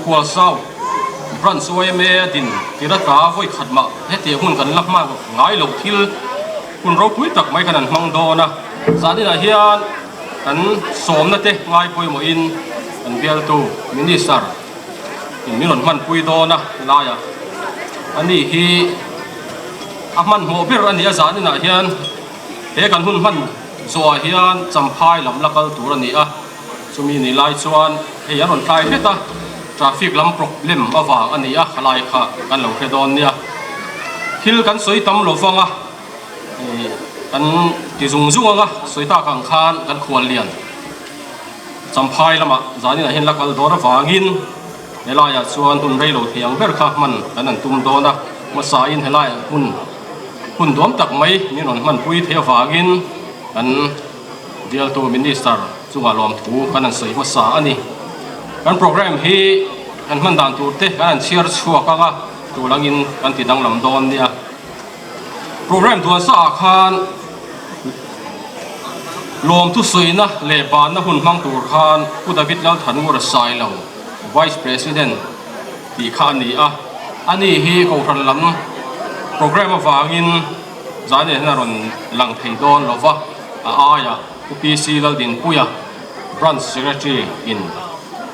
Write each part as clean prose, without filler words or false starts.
Tuikual South Branch yma a din tir ata vawi khat mah hetiang hun kan la hman ngai loh thil hun ropui tak mai kan han hmang dawn a. Zaninah hian kan sawmna te ngai pawimawhin kan bialtu Minister in min rawn hmanpui dawn a helaiah ani hi a hmanhmawh ber a ni a zaninah hian he kan hun hman zawhah hian Champhai lam la kal tur a ni a. Chumi ni lai chuan hei an rawn tlai hret a, traffic lam problem avang a ni a, khalai kha kan lo hre dawn nia. Thil kan sawi tam lo vang a, kan ti zung zung ang a, sawi tak ang khan kan khual lian Champhai lamah zaninah hian la kal dawn avangin helaiah chuan hun rei lo thei ang ber kha hman kan han tum dawn a, hmasain helaiah hmun hun duam tak mai min rawn hmanpui thei avangin kan Bialtu Minister chungah lawmthu kan han sawi hmasa a ni. Kan programme hi kan hman dan tur te kan han chhiar chhuak ang a, tul angin kan ti danglam dawn nia. Programme duan sa ah khan lawmthu sawina leh banna hun hmang tur khan Pu David Lalthanngura Sailo, Vice President tih kha a ni a. Ani hi Kohhran lam programme avangin Zai nen hian a rawn lang thei dawn lo va, a aiah Pu PC Laldinpuia, Branch Secretary in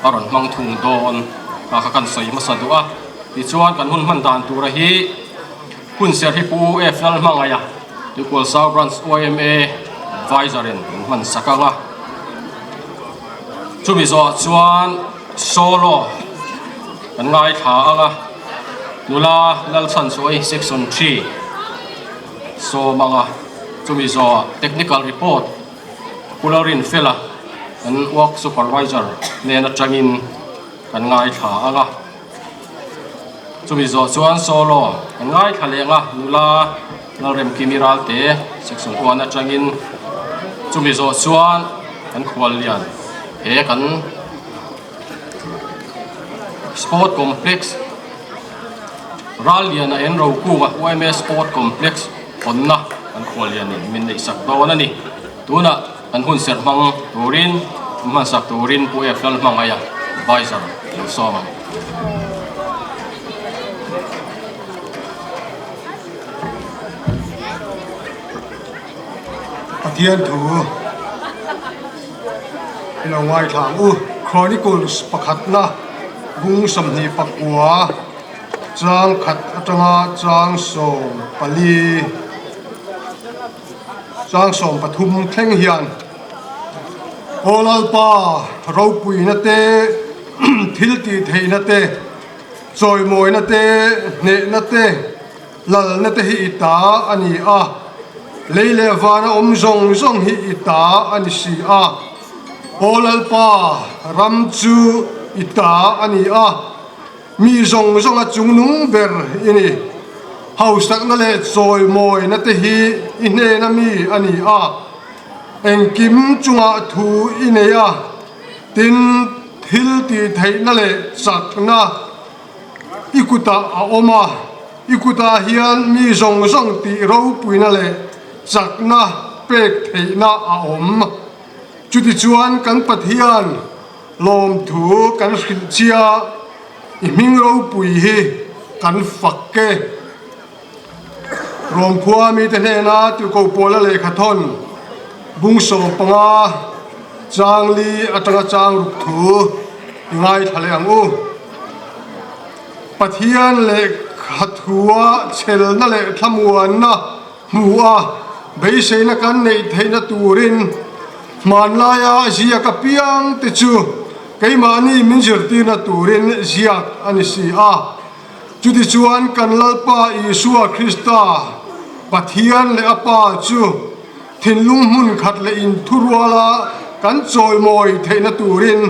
a rawn hmang thung dawn a kha kan sawi hmasa duh a. Tichuan kan hun hman dan tura hi Hunser hi Pu F Lalhmangaia, Tuikualsau Branch yma Advisor in min hman sak ang a. Chumi zawhah chuan solo kan ngaithla ang a. Nula Lalchhanchhuahi Section ii sawm anga chumi zawhah Technical Report Pu Lalrinfela kan Work Supervisor hnen atangin kan ngaithla ang a. Chumi zawh chuan solo kan ngaithla leh ang a, nula Lalremkimi Ralte Section I atangin chumi zawh chuan kan khuallian he kan Sport Complex Ralliana en Rokunga yma Sport Complex hawnna kan khuallianin min neih sak dawn a ni. Tunah kan hun serh hmang turin min hmansak turin Pu F Lalhmangaia Advisor lo sawm ang. Pathian thu i lo ngaithla ang u. Chronicles pakhatna bung 29 chang khat atanga chang 14 chang 13 thleng hian Aw Lalpa ropuina te thil tih theihna te chawimawina te hnehna te Lalna te hi i ta a ni a, lei leh vana awm zawng zawng hi i ta a ni si a. Aw Lalpa, ram chu i ta a ni a, mi zawng zawnga chungnung ber i ni. Hausakna leh chawimawina te hi i hnena mi a ni a, engkim chungah thu i nei a, tin, thil tihtheihna leh chakna, I kutah a awm a, i kutah hian mi zawng zawng tih ropuina leh chakna pek theihna a awm. Chutichuan kan Pathian lawmthu kan hrilh chia, i hming ropui hi kan fak e. Rawmkhua mite hnena Tirhkoh Pawla lehkhathawn bung 15 chang li atanga chang ruk thu i ngaithla leh ang u. Pathian lehkhathua chhelna leh thlamuanna hmu a beiseina kan neih theihna turin hmanlaia ziak apiang te chu keimahni min zirtirna turin ziak a ni si a. Chutichuan kan Lalpa Isua Krista, Pathian leh a Pa chu thinlung hmun khat leh inthuruala kan chawimawi theihna turin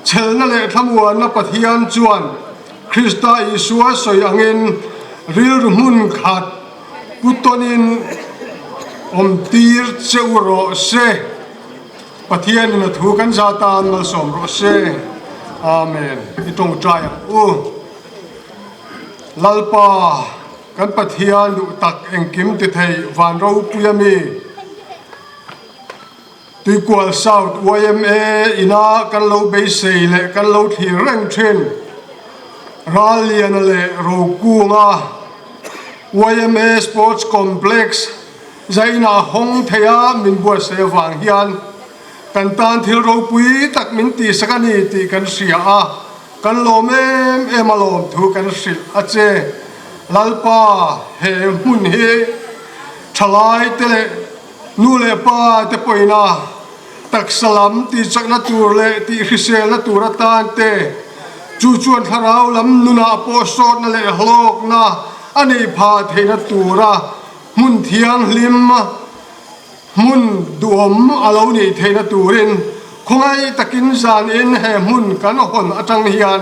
chhelna leh thlamuanna Pathian chuan Krista Isua sawi angin rilru hmun khat pu tawnin awmtir che u rawh se. Pathianin a thu kan za tan malsawm rawh se. Amen. I tawngtai ang u. Lalpa, kan Pathian duh tak engkim ti thei van ropui a mi. Tuikual South yma ina kan lo beisei leh kan lo thlir reng thin. Ralliana leh Rokunga yma Sports Complex zaina hawng theia min buatsaih avang hian kan tan thil ropui tak min tihsak a ni tih kan hria a, kan lawm em em a lawm thu kan hrilh a che. Lalpa he hmun hi thalai te leh nu leh pa te pawhin a taksa lam tihchakna tur leh tihhriselna tur atan te, chu chuan thlarau lam nunah pawh sawtna leh hlawkna a neih phah theihna tura hmun thianghlim, hmun duhawm a lo nih theihna turin khawngaih takin zanin he hmun kan hawn atang hian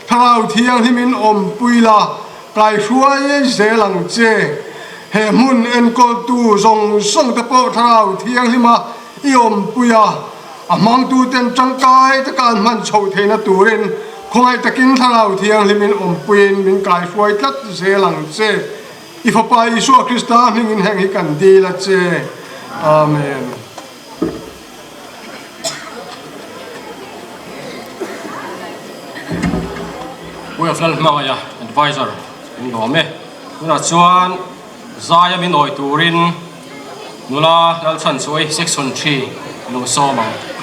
thlarau thianghlimin awmpui la, kaihruai zel ang che. He hmun enkawltu zawng zawng te pawh thlarau thianghlima i awmpui a, a hmangtuten tangkai taka an hman chhoh theihna turin khawngaih takin thlarau thianghlimin awmpuiin min kaihruai tlat zel ang che. I Fapa Isua Krista hmingin heng hi kan dil a che. Amen. Pu Eflal Hmangaia Adviser in lawm e. Tunah chuan Zaia min awi turin nula Lalchhanchuai Section 3 lo sawm ang.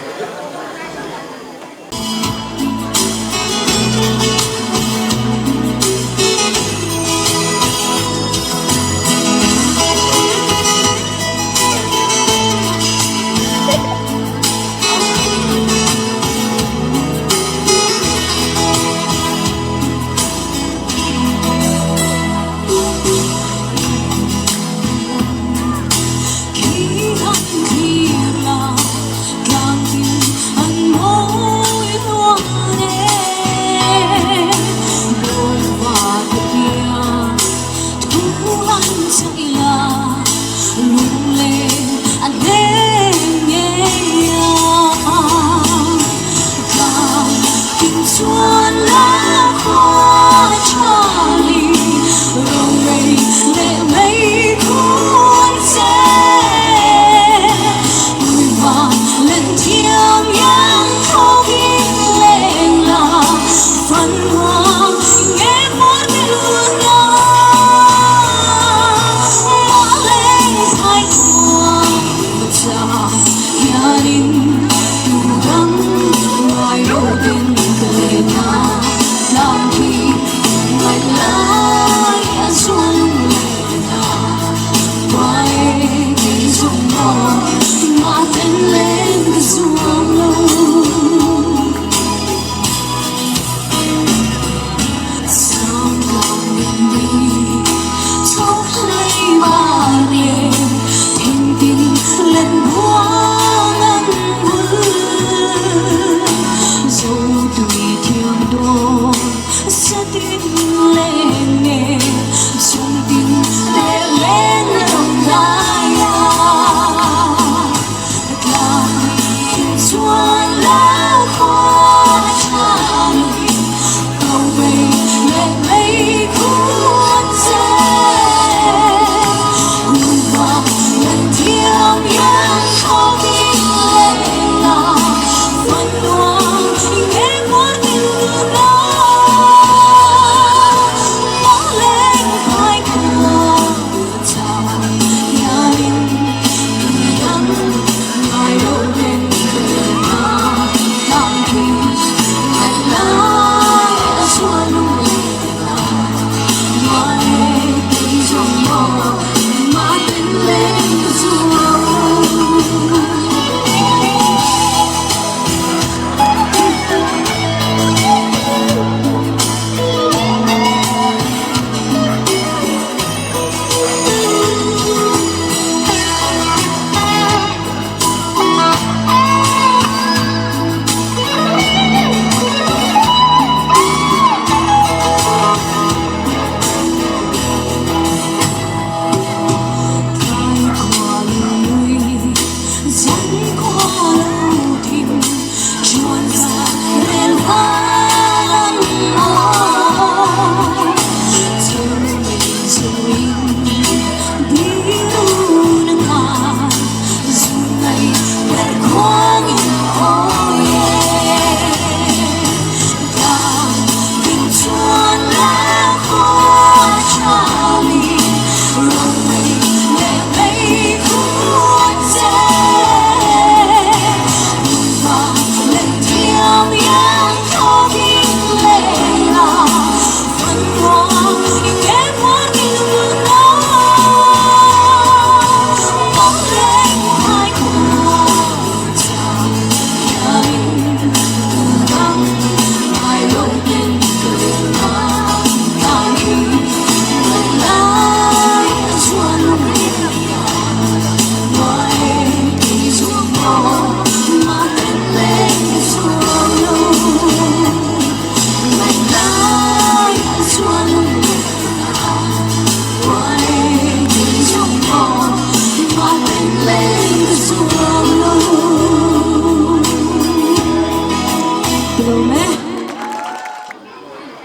lawm e.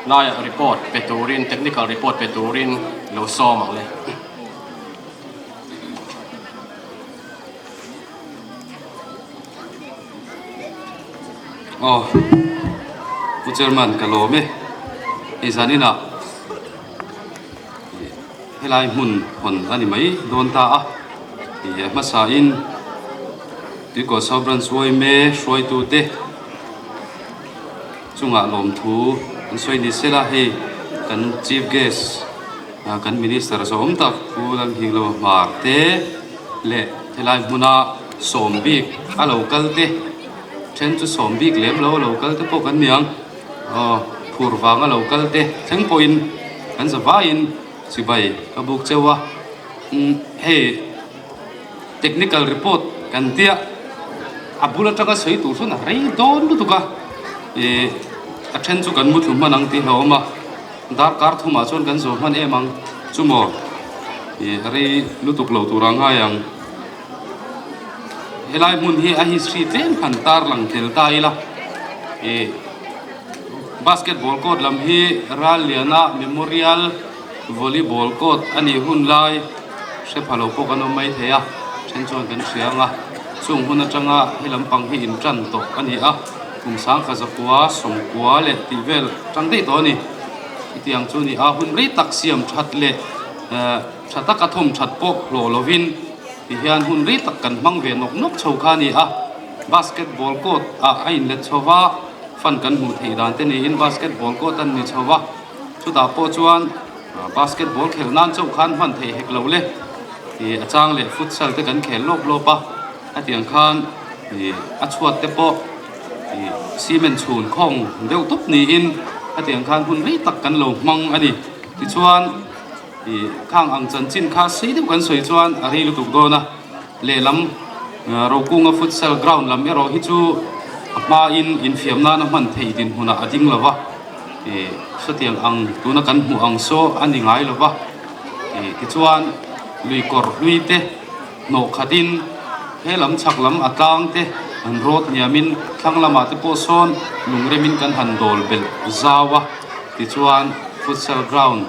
Laiah report pe turin, technical report pe turin lo sawm ang le. Aw, Pu Chairman ka lawm e. Hei zaninah helai hmun hawn a ni mai dawn ta a. Hei a hmasain Tuikawh South Branch yma hruaitute chungah lawmthu an sawi ni sela hei kan Chief Guest kan Minister zawm tak Pu Lalhinglo Hmar te leh helai hmuna sawm bik a lo kal te then chu sawm bik lem lo a lo kal te pawh kan ni ang aw phur vang a lo kal te thleng pawhin kan za vaiin chibai ka buk cheu a umm hei technical report kan tia a bul atanga sawi tur chuan a rei dawn lutuk a ih a then chu kan muthlu hman ang tih a awm a. Darkar thumah chuan kan zawh hman em ang chu maw? Ih a rei lutuk lo tur a ngai ang. Helai hmun hi a history tlem han tar lang tel ta ila. Ih basketball court lam hi Ralliana Memorial Volleyball Court a nih hun lai hre pha lo pawh kan awm mai thei a, then chuan kan hria ang a. Chung hun atanga he lampang hi intan tawh a ni a. Kum sangkha zakua, sawmkua leh tih vel tang daih tawh a ni. Chutiang chu a ni a, hun rei tak siam that leh tha taka thawm that pawh hlawh lovin ti hian hun rei tak kan hmang ve nawk nawk chho kha a ni a. Basketball court ah a inlet chho va, fan kan hmuh theih dan te niin basketball court a ni chho va, chutah pawh chuan basketball khelh nan chauh khan hman theih hek lo le. Ih a chang leh futsal te kan khel lawp lawp a. Hetiang khan ih a chhuat te pawh ih cement chhun khawng deuh tawp niin hetiang khan hun rei tak kan lo hmang a ni. Tichuan ih khang ang chanchin kha sei deuh kan sawi chuan a rei lutuk dawn a, lehlam Rokunga futsal ground lam erawh hi chu a hmain infiam nana hman theih dinhmunah a ding lo va, ih sawtiang ang tuna kan hmuh ang saw a ni ngai lo va. Ih tichuan lui kawr hlui te. Hnawh khatin he lam chhak lam a tlang te an rawt hniamin thlang lamah te pawh sawn lungremin kan han dawl belh zau a, tichuan futsal ground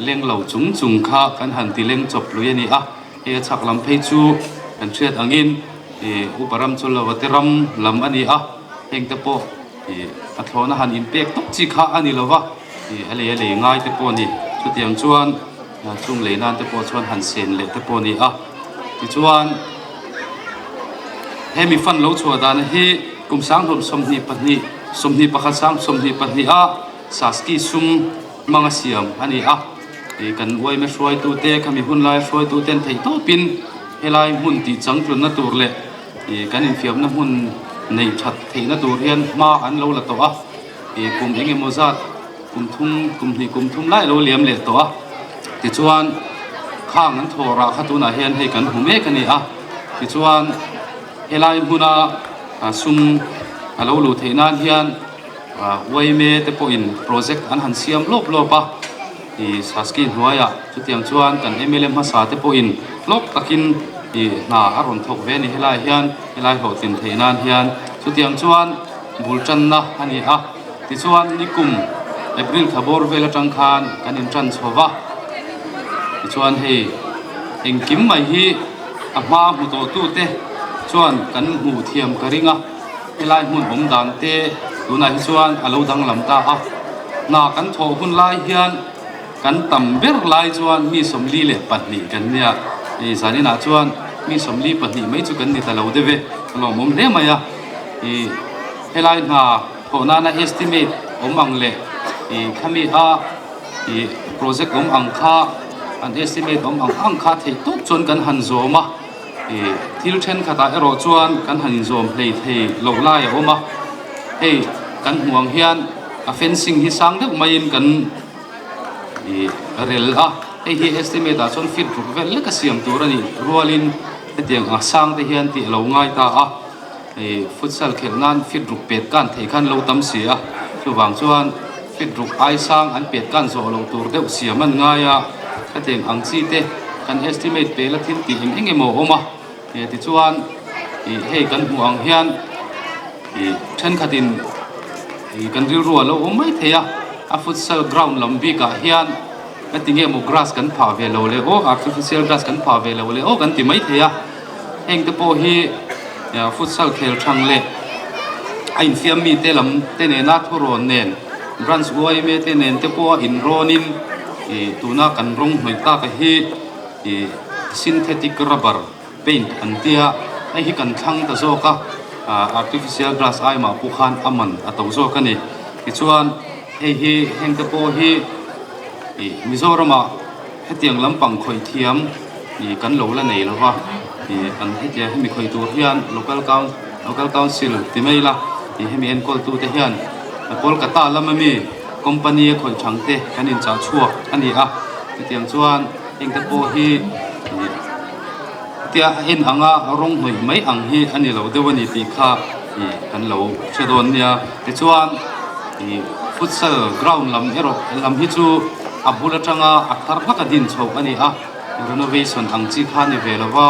leng lo chung chung kha kan han ti leng chawp lui a ni a, hei a chhak lam phei chu kan hriat angin ih upa ram chu lova te ram lam a ni a, heng te pawh ih a thlawhna han inpek tawp chi kha a ni lova ih a lei a lei ngai te pawh a ni, chutiang chuan. Chung lei nan te pawh chuan han sen leh te pawh a ni a. Tichuan hemi fund lo chhuah dan hi kum sanghlawm 22 21 sang 22 a Saski sum hmanga siam a ni a. Ih kan uaime hruaitute khami hun lai hruaituten theih tawpin helai hmun tih changtlunna tur leh ih kan infiamna hmun neih that theihna tur hian hma an lo la tawh a. Ih kum eng emaw zat Kum thum, kum hnih kum thum lai lo liam leh tawh a, tichuan khang an thawh rah kha tunah hian hei kan hmu mek a ni a, tichuan helai hmuna sum a lo luh theih nan hian yma te pawhin project an han siam lawp lawp a, ih Saski hnuaiah chutiang chuan kan mla hmasa te pawhin hlawk takin ih hna a rawn thawk ve a ni helaiah hian helai hlawhtlin theih nan hian chutiang chuan bul tanna a ni a. Tichuan nikum April thla bawr vel atang khan kan in tan chho va, tichuan hei engkim mai hi a hma hmu tawh tu te chuan kan hmuh thiam ka ring a, helai hmun awm dan te tunah hi chuan a lo danglam ta a, hna kan thawh hun lai hian kan tam ber lai chuan mi 42 kan nia, hei zaninah chuan mi 42 mai chu kan ni ta lo deuh e, a lawmawm hle mai a, ih helai hna. Thawh nana estimate awm ang leh ih khami a ih project awm ang kha an estimate awm ang ang kha theih tawp chuan kan han zawm a, ih thil thenkhatah erawh chuan kan han inzawm hlei thei loh lai a awm a, hei kan hmuh ang hian a fencing hi sang deuh maiin kan ih rel a, hei hi estimate ah chuan feet ruk vel lek a siam tur a nih rualin hetiang ang sang te hian tih a lo ngai ta a. Hei futsal khelh nan fit ruk pet kan theih khan lo tam si a, chuvang chuan fit ruk ai sang an pet kan zawh loh tur deuh siam an ngai a, hetiang ang chi te kan estimate pe la thil tih eng eng emaw a awm a, tichuan ih hei kan hmuh ang hian ih thenkhatin. Ih kan rilru a lo awm mai thei a, a futsal ground lam bikah hian ka ti nge maw grass kan phah ve lo le aw artificial grass kan phah ve lo le aw kan ti mai thei a, heng te pawh hi futsal khel thang leh a infiam mite lam te nena thurawn nen branch yma te nen te pawh a inrawnin ih tuna kan rawng hnawih tak a hi ih synthetic rubber. Paint an tia, hei hi kan thlang ta zawk a, ah artificial grass ai mah pawh khan a man a to zawk a ni. Tichuan hei hi heng te pawh hi ih Mizoramah hetiang lampang khawih thiam ih kan lo la nei lo va, ih an hetiang hemi khawih tur hian local coun local council ti mai ila ih hemi enkawl tu te hian Kolkata lama mi company a khawih thang te kan inchah chhuak a ni a, chutiang chuan heng te pawh hi ih. Tia a en anga rawng hnawih mai ang hi a ni lo deuh a ni tih kha ih kan lo hre dawn nia. Tichuan ih futsal ground lam erawh lam hi chu a bul atanga a thar hlak a din chhoh a ni a, renovation ang chi kha a ni ve lo va,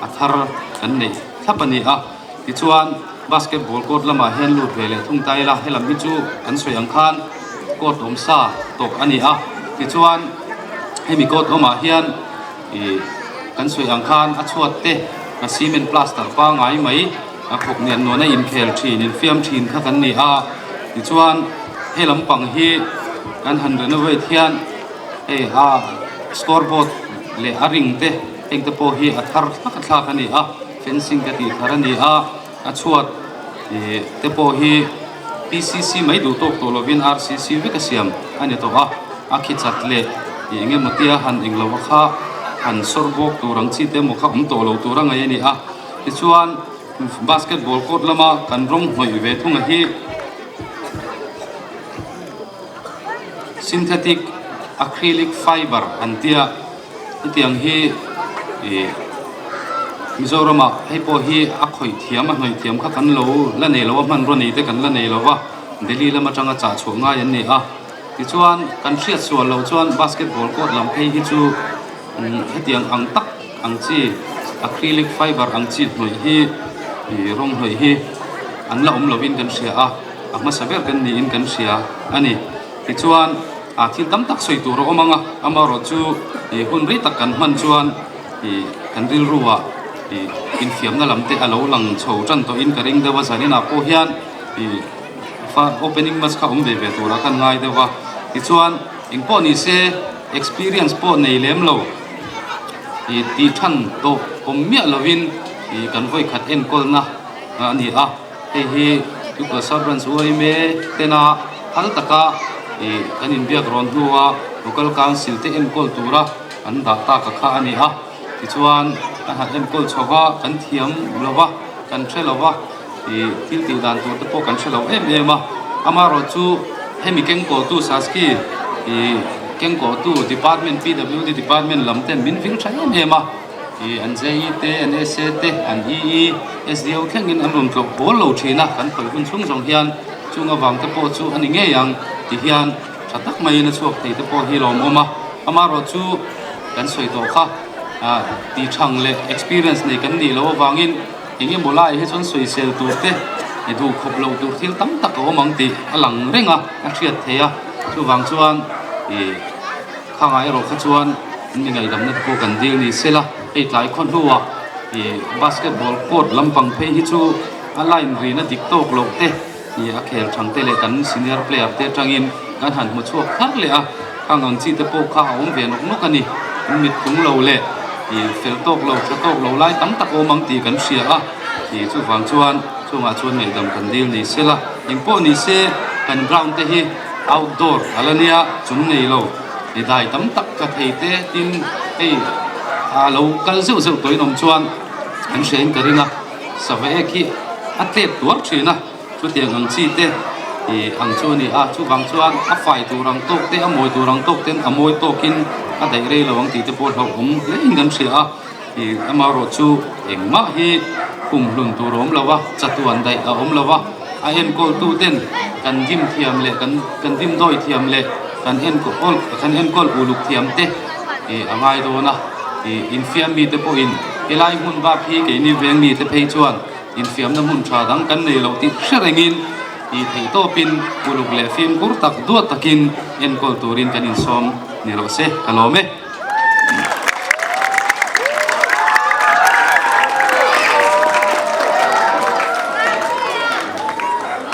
a thar kan neih thlap a ni a. Tichuan basketball court lamah hian lut ve leh thung ta ila, helam hi chu kan sawi ang khan court awm sa tawh a ni a. Tichuan hemi court awmah hian. Ih kan sawi ang khan a chhuat te a cement plaster pangai mai a khawk nen nuan a inkhel thin infiam thin kha kan ni a tichuan he lampang hi kan han renovate hian hei a score board leh a ring te heng te pawh hi a thar thlak a thlak a ni a fencing te tih thar a ni a a chhuat ih te pawh hi P_c_c mai duh tawk tawh lovin r_c_c vek a siam a ni tawh a a khi chat leh ih eng emaw tia han englo a kha han sawr bawk tur ang chi te emaw kha awm tawh lo tur a ngaih a ni a tichuan basketball court lama kan rawng hnawih ve thung a hi synthetic acrylic fiber an tia. Hetiang hi ih Mizoramah hei pawh hi a khawih thiam a hnawih thiam kha kan lo la nei lo a hmanraw nei te kan la nei lo va Delhi lam atanga chah chhuah ngai an ni a tichuan kan hriat sual loh chuan basketball court lam phei hi chu hetiang ang tak ang chi acrylic fiber ang chi hnawih hi ih rawng hnawih hi an la awm lovin kan hria a a hmasa ber kan niin kan hria a ni tichuan. Ah thil tam tak sawi tur a awm ang a, amaherawhchu ih hun rei tak kan hman chuan ih kan rilru ah ih infiamna lam te a lo lang chho tan tawh in ka ring deuh a, zanin ah pawh hian ih fa opening match kha awm ve ve turah khan ngai deuh a, tichuan engpawh ni se experience pawh nei lem lo ih tih than tawh awm miah lovin ih kan vawikhat enkawlna a ni a. Hei hi Tukulsa Branch yma tena phal taka ih kan inbiak rawn hnua Local Council te enkawl tura an dah tak a kha a ni a. Tichuan kan han enkawl chho va, kan thiam lo va, kan hre lo va, ih thil tih dan tur te pawh kan hre lo em em a. Amaherawhchu hemi kengkawhtu Saski ih kengkawhtu Department PWD Department lam ten min vil tha em em a. Ih an JE te, an SA te, an EE, SDO thlengin an rawn tlawh pawl lo thin a, kan khawih hun chhung zawng hian chung avang te pawh chu a ni ngei ang ti hian tha tak maiin a chhuak thei te pawh hi lawmawm a. Amaherawhchu kan sawi tawh kha ah tih thang leh experience nei kan nih loh avangin eng emaw laiah hi chuan sawisel tur te i duh khawp loh tur thil tam tak a awm ang tih a lang reng a, a hriat theih a, chuvang chuan ih. Khangah erawh kha chuan mi ngaihdamna te pawh kan dil ni se la, hei tlai khaw hnuah ih basketball court lampang phei hi chu a line rina dik tawk loh te ih a khel thang te leh kan senior player te atangin kan han hmu chhuak thar leh a, khang ang chi te pawh kha a awm ve nawk nawk a ni. An mit tlung lo leh ih fel tawk lo tha tawk lo lai tam tak a awm ang tih kan hria a, ih chuvang chuan chungah chuan ngaihdam kan dil ni se la, engpawh ni se kan ground te hi. Outdoor a la nia chung nei lo i dai tam tak ka thei te tin hei a lo kal zeuh zeuh tawhin awm chuan an hria in ka ring a sava ek hi a tlep tuar thin a chutiang ang chi te ih ang chu a ni a chuvang chuan a fai tur ang tawk te a mawi tur ang tawk ten a mawi tawkin a daih rei lo ang tih te pawh hlauhawm hle in kan hria a. Ih amaherawhchu engmah hi kum hlun tur a awm lo a, chatuan daih a awm lo a, a enkawltu ten kan dim thiam leh kan kan dim dawi thiam leh kan enkawl kan enkawl uluk thiam te ih a ngai dawn a, ih infiam mite pawhin helai hmun bak hi keini veng mite phei chuan infiamna hmun tha dang kan nei loh tih hre rengin. Tih theih tawpin uluk leh fimkhur tak duat takin enkawl turin kan insawm ni rawh se, ka lawm e.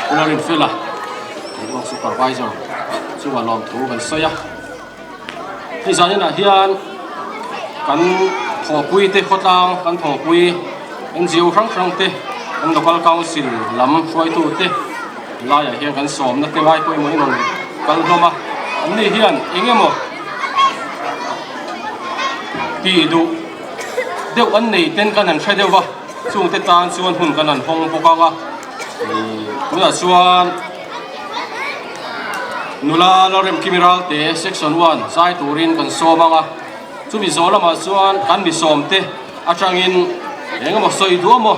Pu Lalrinfela, Work Supervisor chungah lawmthu kan sawi a. Hei zaninah hian kan thawhpui te khawtlang kan thawhpui NGO hrang hrang te kan local council lam hruaitu te laiah hian kan sawmna te ngai pawimawh in rawn kal hlawm a an ni hian eng emaw tih duh deuh an nei ten kan han hre deuh va chungte tan chuan hun kan han hawng bawk ang a tunah chuan. Nula Lalremkimi Ralte Section 1 zai turin kan sawm ang a, chumi zawh lamah chuan kan mi sawmte atangin eng emaw sawi duh emaw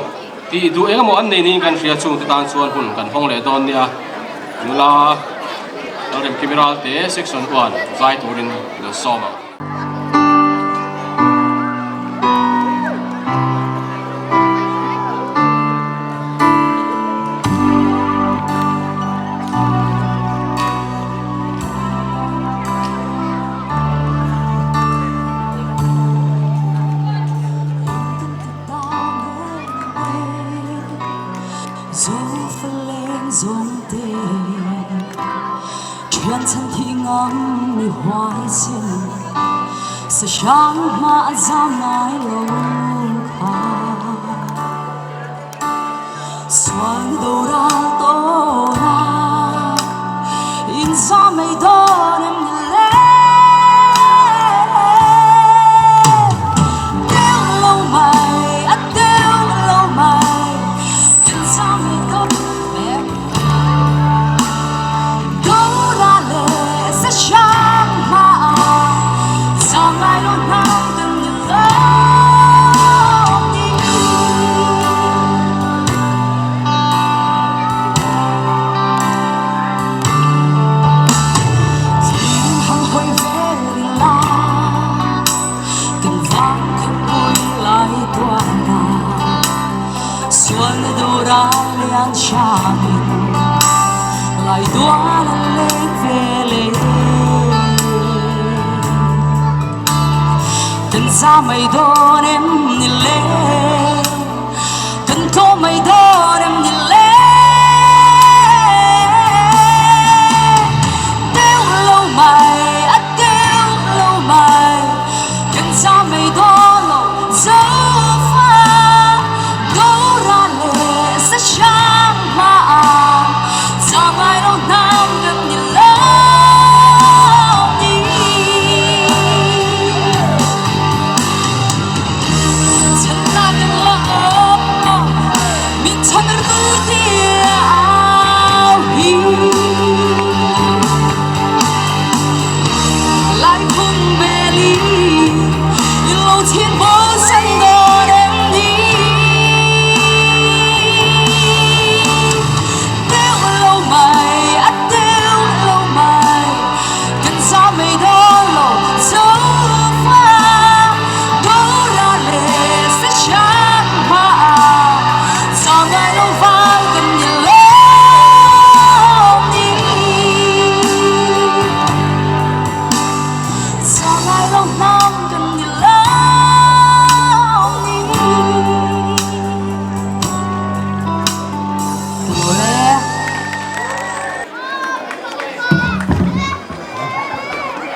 tih duh eng emaw an nei niin kan hria chungte tan chuan hun kan hawng leh dawn nia. Nula Lalremkimi Ralte Section 1 zai turin kan sawm ang.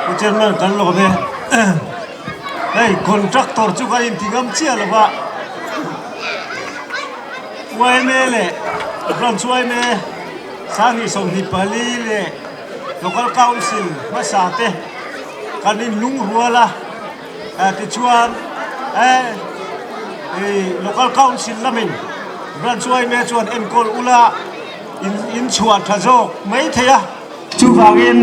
Pu Chairman kan lawm e. Hei contractor chu kan inti ngam chiah lo va. Yma leh Branch yma 2024 leh Local Council hmasa te kan inlungrual a. Tichuan Local Council lamin Branch yma chuan enkawl ula in chhuah tha zawk mai thei a. Chuvangin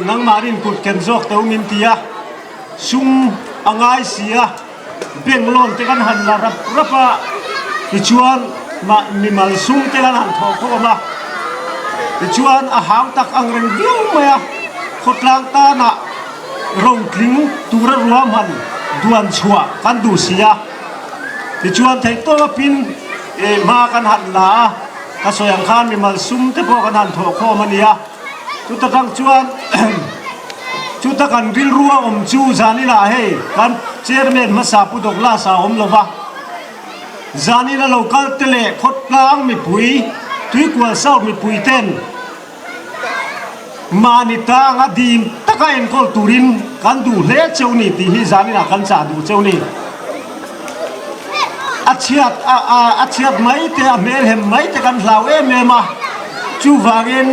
nangmahnin kut ken zawk teuh min ti a, sum a ngai si a, bank loan te kan han la rap rap a, tichuan mah mimal sum te kan han thawh khawm a, tichuan a hau tak ang reng viau mai a, khawtlang tanah rotling tura ruahman duan chhuah kan duh si a, tichuan theihtawpin hma kan han la a. Ka sawi ang khan mimal sum te pawh kan han thawh khawm a ni a, chuta tang chuan chuta kan rilru a awm chu zaninah hei kan chairman hmasa Pu Douglas a awm lo va, zanin a lo kal te leh khawtlang mipui, Tuikual South mipui ten Mahni tanga dim taka enkawl turin kan duh hle cheu ni tih hi zaninah kan chah duh cheu ni. A chhiat a a chhiat mai te a hmelhem mai te kan hlau em em a, chuvangin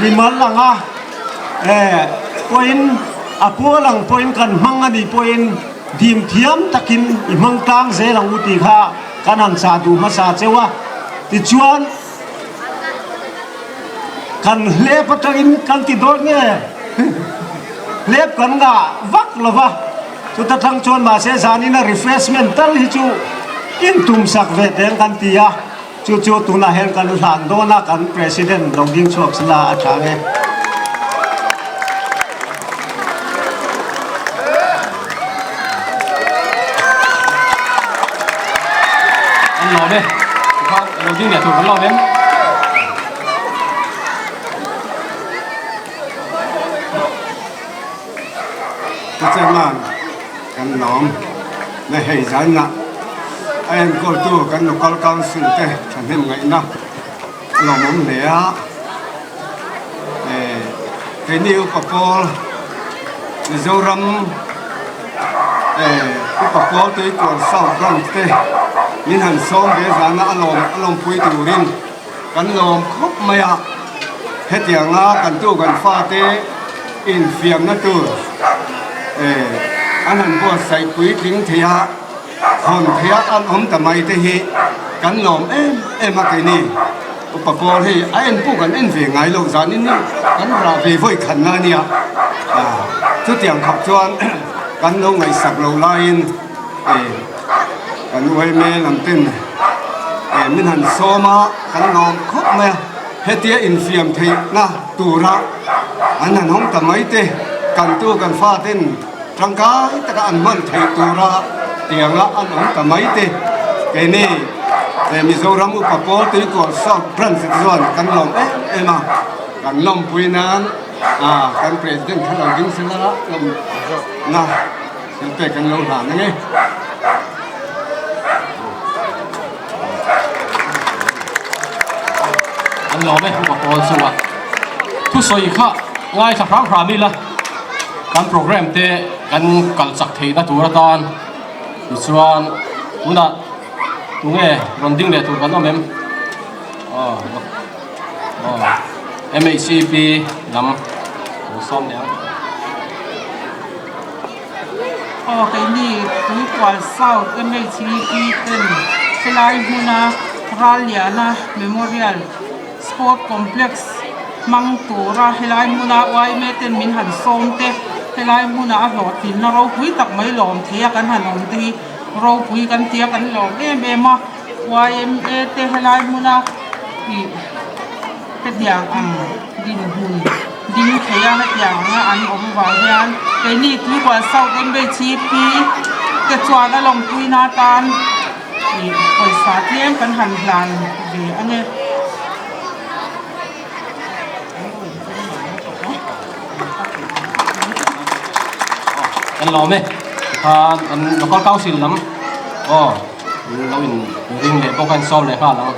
mimal anga eh pawhin a pawl ang pawhin kan hmang a nih pawhin dim thiam takin i hmang tlang zel ang u tih kha kan han chah duh hmasa cheu a, tichuan. Kan hlep atangin kan ti dawn nge? Hlep kan ngah vak lo va, chuta tang chuan mahse zanin a refreshment tal hi chu intumsak ve teng kan ti a, chu chu tunah hian kan hlan dawn a, kan President lo ding chhuak sela a tha nge. An lawm e. Tikhan lo ding leh tur kan lawm em? Ka chairman kan lawm na hei zainah a enkawltu kan local council te thahnem ngaihna a lawmawm hle a. Keini upa pawl Mizoram upa pawl Tuikual South Branch te min han sawm ve zana a lawm a lawmpui turin kan lawm khawp mai a, hetianga kan tu kan fate infiamna tur an han buatsaih puitling thei a. Hawn theia an awm ta mai te hi kan lawm em em a keini upa pawl hei a en pawh kan en ve ngai lo zanin hi kan rah ve vawi khat na ania chutiang khawp chuan kan lo ngaihsak lo laiin kan uaime lam ten min han sawm a kan lawm khawp mai a hetia infiam theihna tura an han hawng ta mai te kan tu kan fa ten Tangkai taka an hman theih tura tianga an awm ta mai te keini Mizoram Upa Pawl Tuikual South Branch te chuan kan lawm em em a, kan lawmpui nan kan President kha lo ding sela lawmna thil pek kan lo hlan ang e. An lawm e Upa Pawl chunga thusawi kha ngaithla hram hram ila. Kan program te kan kal chak theihna tur atan tichuan tunah tunge rawn ding leh tur kan awm em? Aw aw MHCP lam lo sawm leh ang. Aw keini Tuikual South MHCP ten helai hmuna Ralliana Memorial Sport Complex hmang tura helai hmuna yma ten min han sawm te, helai hmuna a hlawhtlinna ropui tak mai lawm thei a kan han awm te hi ropui kan tia kan lawm em em a, yma te helai hmuna ih hetiang ang dinhmun ding thei a hetiang anga an awm vang hian keini Tuikual South MHP te chuan a lawmpuina atan Ih pawisa tlem kan han hlan ve ange. Kan lawm e tikhan kan local council lam aw lo in ring leh bawk a in sawm leh nghal ang.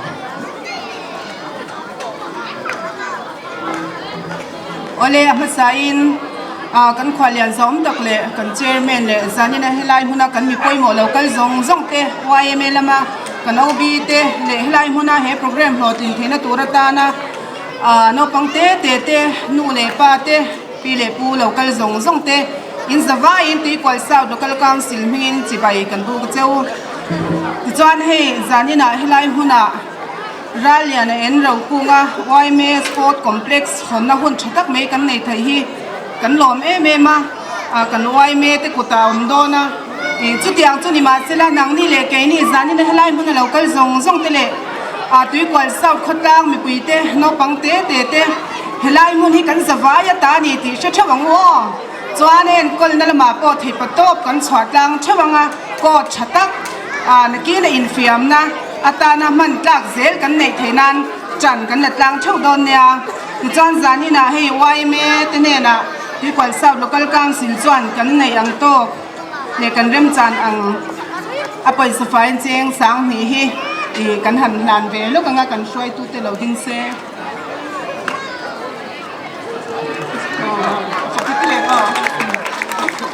Awle a hmasain kan khuallian zawm tak leh kan chairman leh zanina helai hmuna kan mi pawimawh lo kal zawng zawng te yma lama kan OB te leh helai hmuna he program hlawhtlin theihna tur atana naupang te te te nu leh pa te pi leh pu lo kal zawng zawng te in zavaiin Tuikual South Local Council hmingin chibai kan buk cheu. Tichuan hei zaninah helai hmunah. Rallian a en ro kung a, yma Sport Complex hawnna hun tha tak mai kan nei thei hi kan lawm em em a, kan yma te kutah a awm dawn a, ih chutiang chu ni mahsela nangni leh keini zanina helai hmuna lo kal zawng zawng te leh Tuikual South khawtlang mipui te naupang te te te helai hmun hi kan zavai a ta a ni tih hre theuh ang u aw. Chuan enkawlna lamah pawh theipa tawp kan chhuah tlang theuh ang a, court tha tak nakin a infiamna. atana hman tlak zel kan neih theih nan ṭan kan la tlang theuh dawn nia. Tichuan zaninah hei yma te hnenah Tuikual South Local Council chuan kan neih ang tawk leh kan remchan ang a pawisa faiin cheng 2000 hi kan han hlan ve lawk ang a, kan hruaitute lo ding se.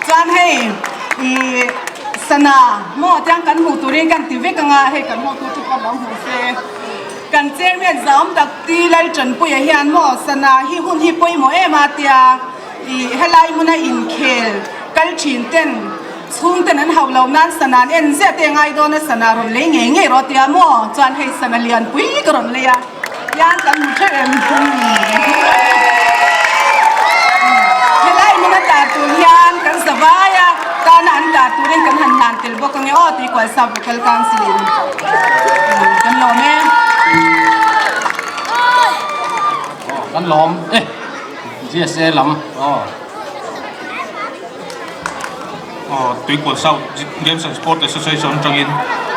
Chuan hei ih sana maw tiang kan hmuh turin kan ti vek anga hei kan hmuh tu chu pawh lo hmu se kan chairman zam tak ti Laltanpuia hian maw sana hi hun hi pawimawh em a tia ih helai hmuna inkhel kal thin ten chhung ten an hauh loh nan sana an en ziah te ngai dawn a sana rawn lei ngei ngei rawh tia maw chuan hei sana lianpui ka rawn lei a. Hian kan hmu ṭheuh em? Helai hmun a tar tur hian kan za vai a, tana an tar turin kan han hlan tel bawk ange aw tih kual South Local Council in kan lawm e. Kan lawm e, GSA lam aw. Tuikual South Games and Sport Association atangin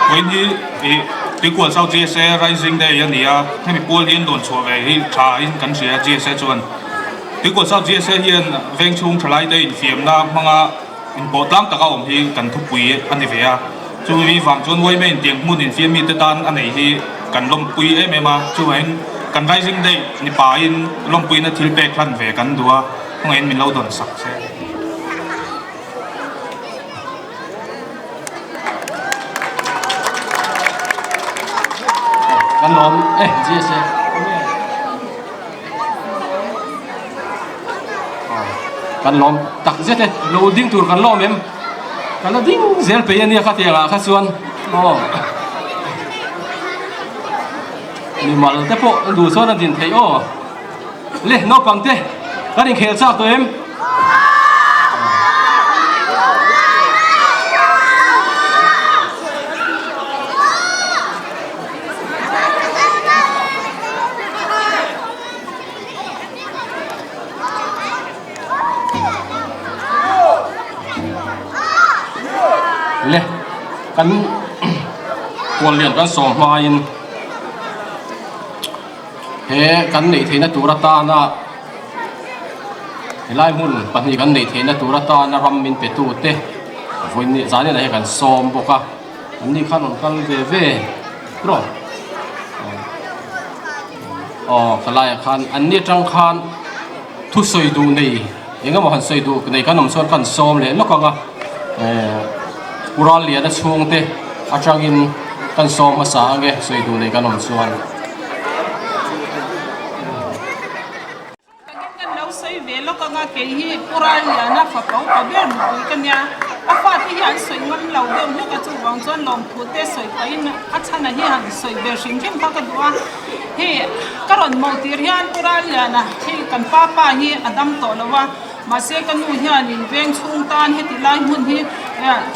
vawiin hi ih Tuikual South GSA Rising Day a ni a, hemi pual hi an dawn chhuah ve hi tha in kan hria a GSA chuan Tuikual South GSA hian veng chhung thalai te infiamna hmanga inpawh tlang taka awm hi kan thupui a ni ve a, chumi vang chuan yma in tiang hmun infiam mite tan a nei hi kan lawmpui em em a, chuvangin kan Rising Day ni pahin lawmpuina thil pek hlan ve kan duh a, khawngaihin min lo dawn sak se. Kan lawm e GSA. Kan lawm tak zet e lo ding tur kan lawm em kan la ding zel pei ania kha tiangah kha chuan aw mimal te pawh duh chuan a din theih aw. Le naupang te kan inkhel chak tawh em? Le kan kuallian kan sawm hmain He kan neih theihna tur atana helai hmun pahnih kan neih theihna tur atana ram min pe tute vawiin zanin ah hian kan sawm bawk a an ni khan rawn kal ve ve rawh aw ka laiah khan an ni atang khan thusawi duh nei eng emaw han sawi duh nei kan awm chuan kan sawm leh lawk ang a eh Ural Liana chhungte atangin kan sawm hmasa ang e sawi duh nei kan awm chuan. Takin kan lo sawi ve lawk ang a, kei hi Ural Liana fapa upa ber nupui ka nia, a fate hi an sawi ngam lo deuh hlek a, chuvang chuan lawmthu te sawi pahin a chhana hi han sawi ve hrim hrim kha ka duh a. Hei ka rawn mawh tir hian Pu Ralliana hei kan pa pa hi a dam tawh lo a, mahse ka nu hianin veng chhung tan heti lai hmun hi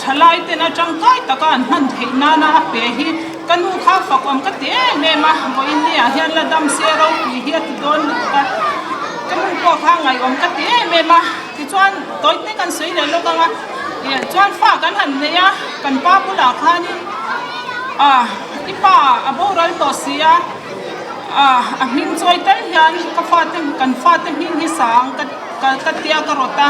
thalai ten a tangkai taka an hman theih nana a pe hi ka nu kha fak awm ka ti em em a, vawiin ni ah hian la dam se ropui hi a ti dawn lutuk a, ka nu pawh kha ngaihawm ka ti em em a, tichuan tawi te kan sawi leh lawk ang a, chuan fa kan han nei a, kan pa bulah khanin ah. I pa a boral tawh si a, a hming chawi tal hian ka fate kan fate hming hi sang ka ka tia ka rawt a,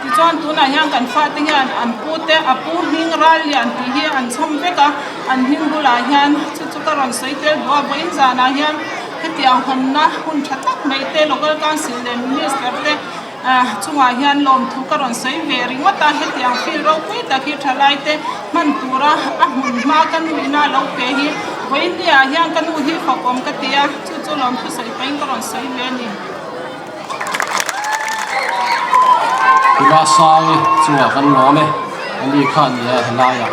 tichuan tunah hian kan fate hian an pu te a pu hming ral lian tih hi an chhawm vek a, an hming bulah hian chu chu ka rawn sawi tel duh a, vawiin zanah hian hetiang hawnna hun tha tak mai te local council leh minister te Chungah hian lawmthu ka rawn sawi ve ringawt a, hetiang field ropui tak hi thalai te hman tura a hmun hma ka nu ina lo pe hi vawiin ni ah hian ka nu hi fakawm ka ti a, chu chu lawmthu sawi pahin ka rawn sawi ve a ni. Tuna Sangi chungah kan lawm e, a ni kha a ni a helaiah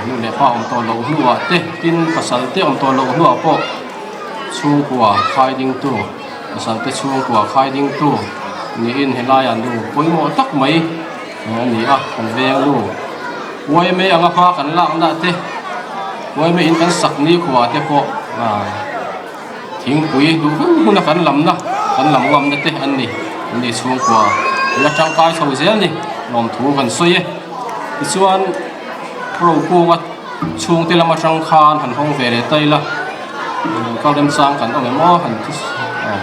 nu leh pa awm tawh loh hnuah te tin pasal te awm tawh loh hnuah pawh chhungkua khai dingtu Pasalte chhungkua khai dingtu niin helaiah nu pawimawh tak mai a ni a, kan veng nu yma anga hma kan lakna te yma in kan sak nikhua te pawh thingpui duh hun huna kan lamna kan lam ngamna te an ni an ni chhungkua la tangkai chho zel ni lawmthu kan sawi e tichuan pro kunga. Chhungte lam atang khan han hawng ve leh ta ila kal remchang kan awm em aw han ti aw.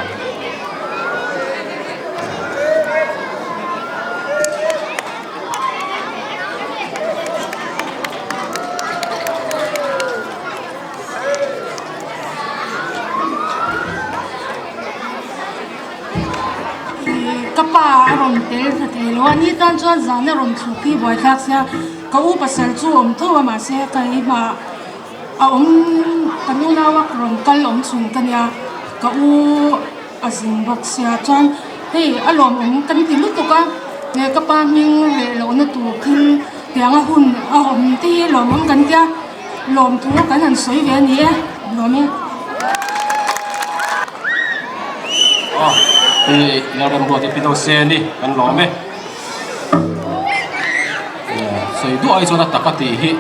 Ka pa a rawn tel thla thei lo a ni tan chuan zan a rawn thluk hi buaithlak sia ka u pasal chu a awm tho a mahse ka keimah a awm ka nunau a rawn kal awm chhun ka nia ka u a zin bawk sia chuan hei a lawmawm kan ti lutuk a ka pa hming reh lohna tur thil tianga hun a awm te hi lawmawm kan tia. Lawmthu kan han sawi ve a ni e, lawm e. Aw, hei Lalremruati pi deuh se a ni, kan lawm e. Sawi duah ai chuan a tak a tih hi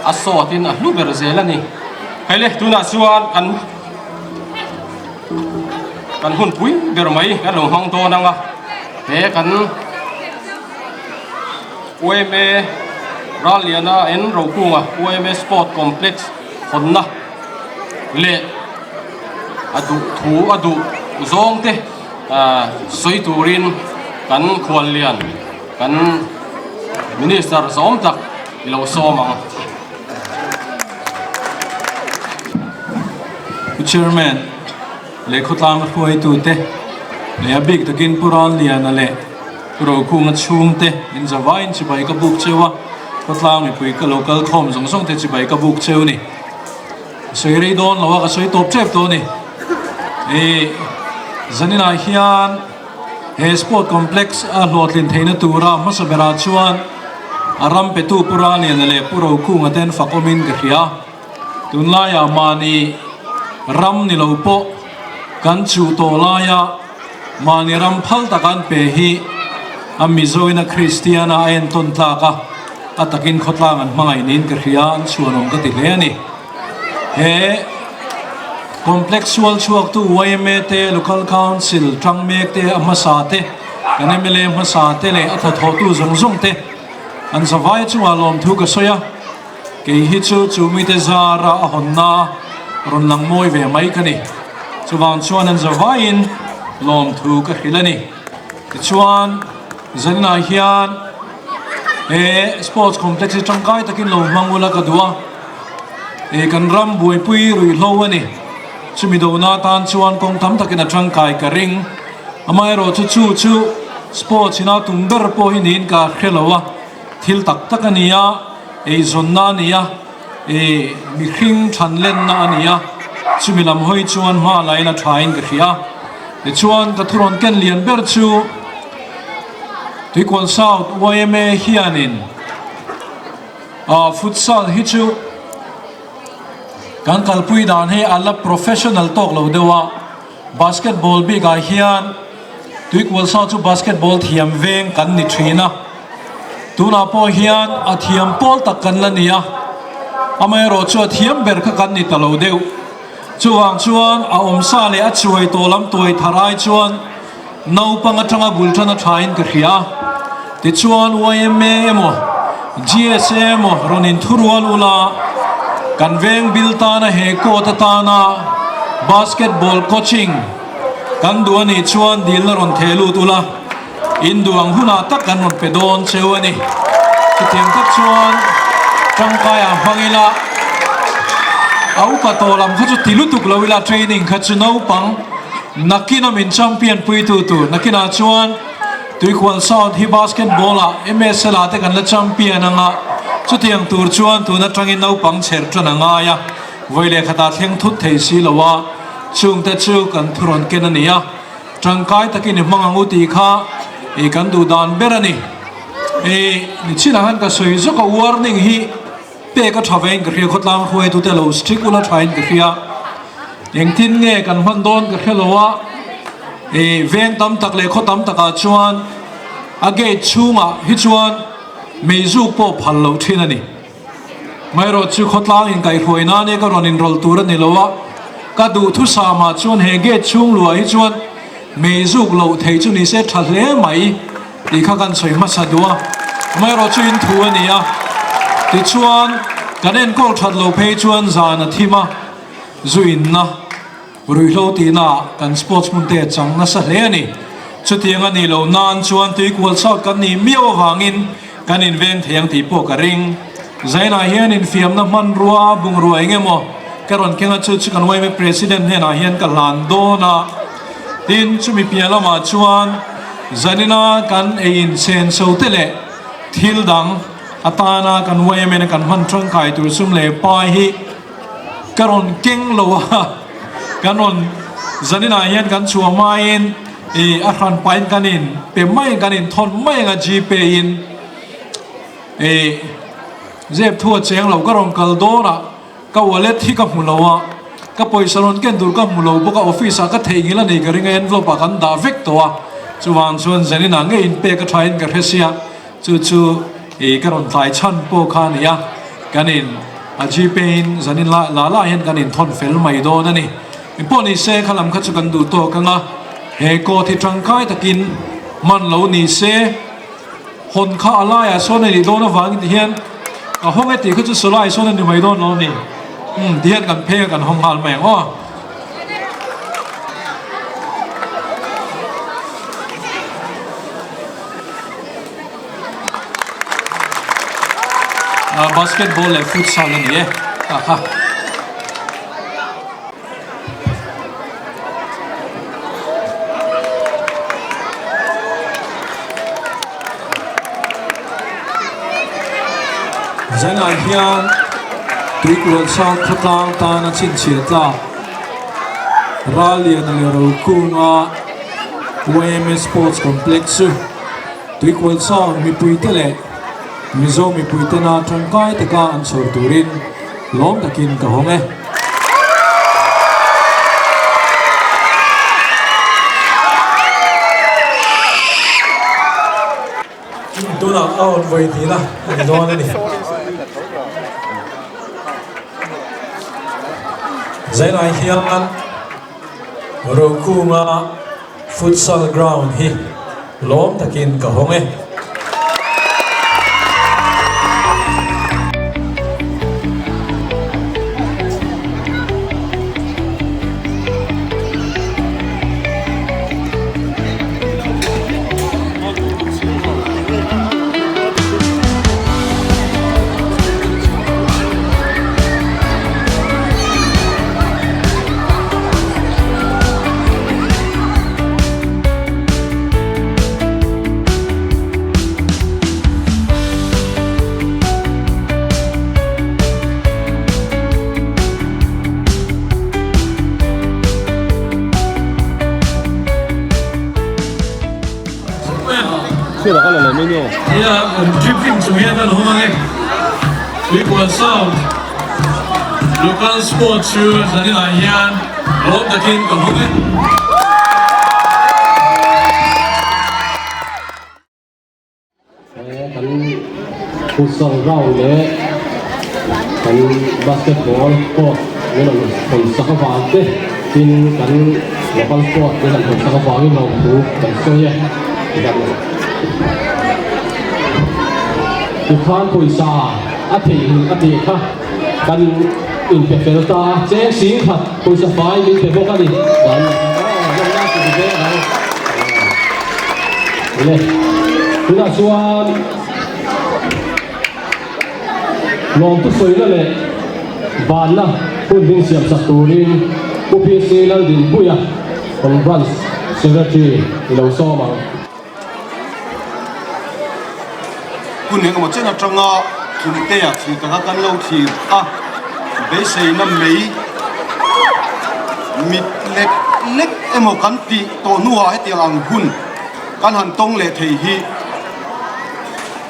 a sawtin a hlu ber zel a ni. Hei le, tunah chuan kan kan hun pui ber mai kan lo hmang dawn ang a, he kan. Yma Ralliana in Rokunga yma Sport Complex hawnna leh a duh thu a duh zawng te sawi turin kan khuallian kan Minister zawm tak i lo sawm ang. Pu Chairman leh khawtlang hruaitute leh a bik takin Pu Ralliana leh Pu Rokunga chhungte in zavaiin chibai ka buk cheu a, khawtlang mipui ka lo kal khawm zawng zawng te chibai ka buk cheu ni. Ka sawi rei dawn lo a, ka sawi tawp tep tawh a ni. Ih, zaninah hian he sport complex a hlawhtlin theihna tura hmasa berah chuan a ram petu Pu Raliana leh Pu Rokunga ten fak awmin ka hria. Tunlaiah mahni ram ni lo pawh kan chuh tawh laia Mahni ram phal taka an pe hi a Mizoin a Kristian a a entawn tlak a, a takin khawtlang an hmangaih niin ka hria, an chhuanawm ka ti hle a ni. He Complex sual chhuaktu yma te, Local Council tang mek te, a hmasa te, kan mla hmasa te leh a thawthawhtu zawng zawng te an zavai chungah lawmthu ka sawi a. Kei hi chu chu mite zara a hawnna rawn lang mawi ve mai ka ni. Chuvang chuan an zavaiin lawmthu ka hrilh a ni. Tichuan, zaninah hian he sports complex hi tangkai takin lo hmang ula ka duh a. He kan ram buaipui ruihhlo a ni. Chumi dona atan chuan kawng tam takin a tangkai ka ring. Amaherawhchu chu chu sports ina tum ber pawh hi niin ka hre lo a. Thil tak tak a ni a, eizawnna a ni a, ih mihring thanlenna a ni a, chumi lam hawi chuan hma lain a thain ka hria. Tichuan ka thurawn ken lian ber chu Tuikual South yma hianin ah futsal hi chu kan kalpui dan hi a la professional tawk lo deuh a, basketball bikah hian Tuikual South chu basketball thiam veng kan ni thin a. Tunah pawh hian a thiam pawl tak kan la ni a, amaherawh chu a thiam ber kha kan ni ta lo deuh. Chuvang chuan a awmsa leh a chuai tawh lam tuai thar ai chuan naupang atanga bul tan a thain ka hria a. Tichuan yma emaw GSA emaw rawn inthurual ula, kan veng bil tana he court atana basketball coaching kan duh a nih chuan dilna rawn theh lut ula. In duh ang hunah tak kan rawn pe dawn cheu a ni. Chutiang tak chuan tangkaiah hmang ila, a upa tawh lam kha chu ti lutuk lo ila training kha chu naupang nakina min champion puitu tur nakinah chuan Tuikhual South hi basketball ah MSL ah te kan la champion anga chutiang tur chuan tun atangin naupang chher tan a ngai a, vawi leh khatah thleng thut thei si lo a, chungte chu kan thurawn ken a ni a. Tangkai takin i hmang ang u tih kha i kan duh dan ber a ni. I nichinah khan ka sawi zawk a, warning hi pek a tha vein ka hria, khawtlang hruaitute lo strict ula thain ka hria. Engtin nge kan hman dawn ka hre lo a, i veng tam tak leh khaw tam takah chuan a gate chhungah hi chuan meizuk pawh phal loh thin a ni. Hmaerawh chu khawtlang inkaihhruai nan e ka rawn inrawlh tur a ni lo a, ka duhthusam ah chuan he gate chhung luah hi chuan meizuk loh theih chu ni se tha hle mai tih kha kan sawi hmasa duh a, hmaerawh chu in thu a ni a. Tichuan, kan enkawl that lo phei chuan zan a thim a, zu inna, ruihhlo tihna ah kan sports hmun te a chang nasa hle a ni. Chutiang a nih loh nan chuan tuikual chhuak kan nih miau avangin kan inveng thei ang tih pawh ka ring. Zainah hian infiamna hmanrua bungrua eng emaw ka rawn keng a, chu chu kan yma President hnenah hian ka hlan dawn a. Tin, chumi piah lamah chuan zanina kan ei inchen so te leh thil dang atana kan yma-na kan hman tangkai tur sum leh pai hi ka rawn keng lo a, kan rawn zaninah hian kan chhuah hmain ih a hran pahin kan in pe mai kan inthawn mai ang a Gpay in ih zep thu a cheng lo ka rawn kal dawn a. Ka wallet hi ka hmu lo a, ka pawisa rawn ken tur ka hmu lo bawk a, office ah ka theihnghilh a ni ka ring a, envelope ah kan dah vek tawh a, chuvang chuan zanin ah ngei in pek a tha in ka hre sia, chu chu ih ka rawn tlai chhan pawh kha a ni a, kan in a gpay in zanin la la lah hian kan in thawn fel mai dawn a ni. Engpawh ni se kha lam kha chu kan duh tawk ang a, he coat hi tangkai takin hman lo ni se. Hawn kha a laiah sawn a nih dawn avangin ti hian ka hawng e tih kha chu sawlai sawn a ni mai dawn lo a ni. Umm ti hian kan pheng a kan hawng nghal mai ang aw. Basketball leh futsal a ni e ta kha. Zanah hian Tuikual South khawtlang tana chhinchhiah tlak Ralliana leh Rokunga yma Sports Complex chu Tuikual South mipuite leh Mizo mipuitena tangkai taka an chhawr turin Lawm takin ka hawng e. Tunah a rawn vawi tihna a ni dawn a ni. Zainah hian Rokunga futsal ground hi lawm takin ka hawng e. Dribbling chung hian kan hawng ang e. Tuipuan South Local Sports chu zaninah hian lawm takin ka hawng e. Kan futsal ground leh kan basketball court min rawn hawn sak avang te tin kan local court min rawn hawn sak avangin lawmthu kan sawi e. Tikhan pawisa a theihnghilh a tih kha kan inpe fel ta a, cheng sing khat pawisa fai min pe bawk a ni. Le, tunah chuan lawmtu sawina leh banna hun hming siam sak turin Pu PC Laldinpuia Conference Secretary i lo sawm ang. Hun engemaw chen atanga Tlumtea thlir taka kan lo thlir a, beiseina mei mit lek lek emaw kan tih tawh hnuah hetiang ang hun kan han tawng leh thei hi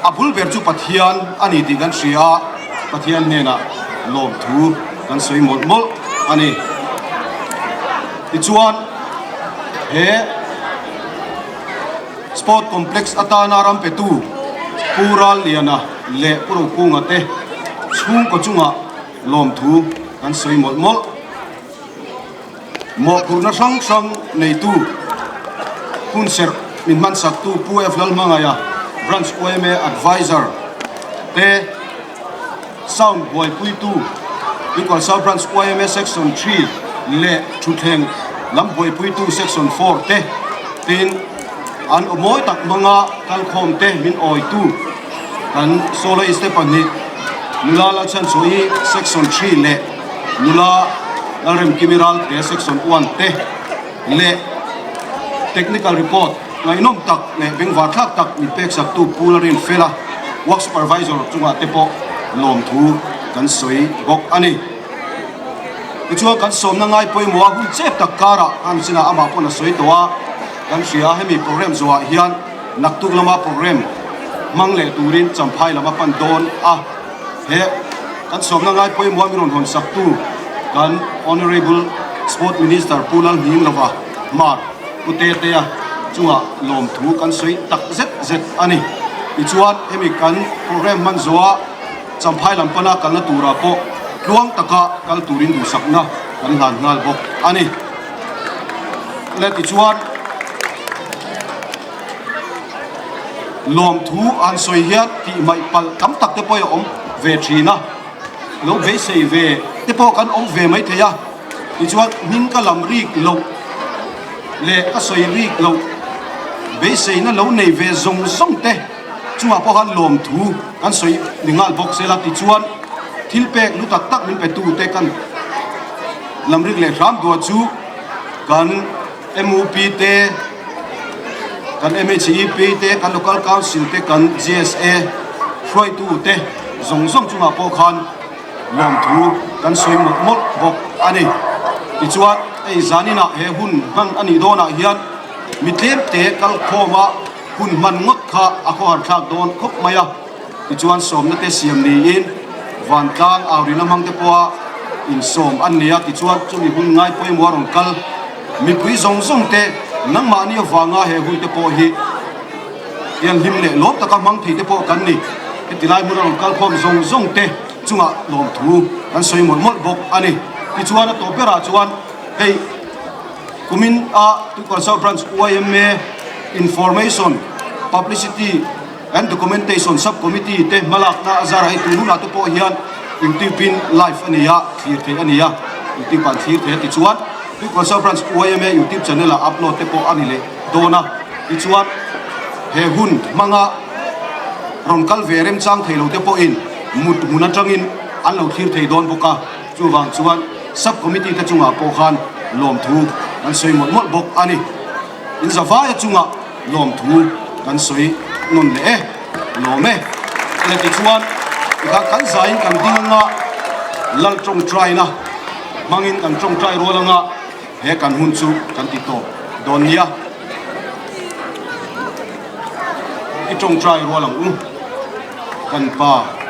a bul ber chu Pathian a ni tih kan hria a, Pathian hnenah lawmthu kan sawi mawlh mawlh a ni. Tichuan he. Sport Complex atana ram petu Pu Ralliana leh Pu Rokunga te chhungkaw chungah lawmthu kan sawi mawlh mawlh. Mawhphurhna hrang hrang neitu hunserh min hmansaktu Pu F Lalhmangaia, Branch yma Advisor te. Sound buaipuitu Tuikual South Branch yma Section 3 leh thutthleng lam buaipuitu Section 4 te tin an aw mawi tak hmanga kalkhawm te min awitu kan soloist te pahnih nula Lalchhanchhuahi Section 3 leh nula Lalremkimi Ralte Section 1 te leh Technical Report ngaihnawm tak leh bengvar thlak tak min pek saktu Pu Larinfela Work Supervisor chungah te pawh lawmthu kan sawi bawk a ni. Tichuan kan sawmna ngai pawimawh a hun chep tak karah kan chinah amah pawn a sawi tawh a, kan hria a hemi program zawhah hian naktuk lama program hmang leh turin Champhai lam a pan dawn a, he kan sawmna ngai pawimawh a min rawn hawn saktu kan Honourable Sport Minister Pu Lalhninglova Mar Pu Tetea chungah lawmthu kan sawi tak zet zet a ni. Tichuan hemi kan program hman zawhah Champhai lam pana kalna turah pawh tluang taka kal turin duhsakna kan hlan nghal bawk a ni. Le tichuan lawmthu an sawi hian tih hmaih palh tam tak te pawh a awm ve thin a, lo beisei ve te pawh kan awm ve mai thei a, tichuan hming ka lam rik loh leh ka sawi rik loh beiseina lo nei ve zawng zawng te chungah pawh khan lawmthu kan sawi ni nghal bawk sela tichuan thil pek lu tak tak min pe tu te kan lam rik leh hram duah chu kan MUP te kan MHEP te kan local council te kan GSA hruaitu te zawng zawng chungah pawh khan lawmthu kan sawi mawlh mawlh bawk a ni. Tichuan hei zaninah he hun hman a nih dawnah hian mi tlemte kalkhawma Hun hman ngawt kha a khawhar thlak dawn khawp mai a, tichuan sawmna te siam niin vantlang aurina hmang te pawha insawm an ni a, tichuan chumi hun ngai pawimawh a rawn kal. Mipui zawng zawng te nangmahni avanga he hun te pawh hi thianghlim leh lawm taka hmang thei te pawh kan ni. Heti lai hmun a rawn kal khawm zawng zawng te chungah lawmthu kan sawi mawlh mawlh bawk a ni. Tichuan a tawp berah chuan hei. Kumin a Tuikual South Branch yma Information, Publicity and Documentation Sub Committee te hmalakna a zar a hei tun hunah te pawh hian YouTube in live a ni a, thlir theih a ni a, YouTube ah an thlir thei a tichuan Tuikual South Branch yma YouTube channel ah upload te pawh a ni leh dawn a, tichuan he hun hmanga rawn kal ve remchang thei lo te pawhin mut hmun atangin an lo thlir thei dawn bawk a, chuvang chuan Sub Committee te chungah pawh khan lawmthu kan sawi mawlh mawlh bawk a ni. In zavaia chungah lawmthu kan sawi nawn leh e, lawm e. Ele tichuan tikhan kan zaiin kan ding anga Lal tawngtaina hmangin kan tawngtai rual anga he kan hun chu kan ti tawp dawn nia. I tawngtai rual ang u kan pa.